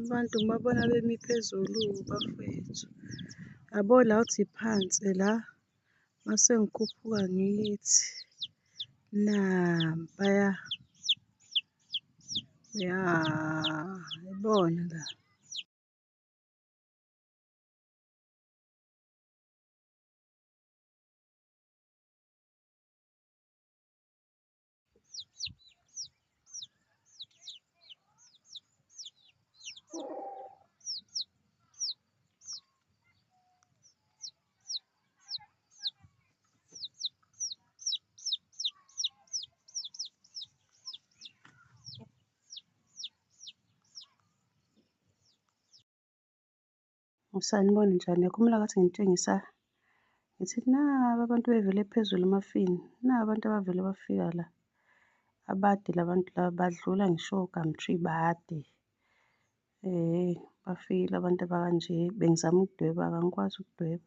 Abantu ngibabona bemi phezulu bafwethu. Yabo la uthi phansi la, mase ngikhuphuka ngithi nampaya. Ya, ibona la. Sanibona, njani? Ngiyakhumbula ngathi nginitshengisa ngithi naba abantu bevele phezulu emafini, naba abantu abavele bafika la. Abade la bantu laba badlula ngisho o-gumtree bade. Bafikile abantu abakanje, bengizama ukudweba-ke angikwazi ukudweba.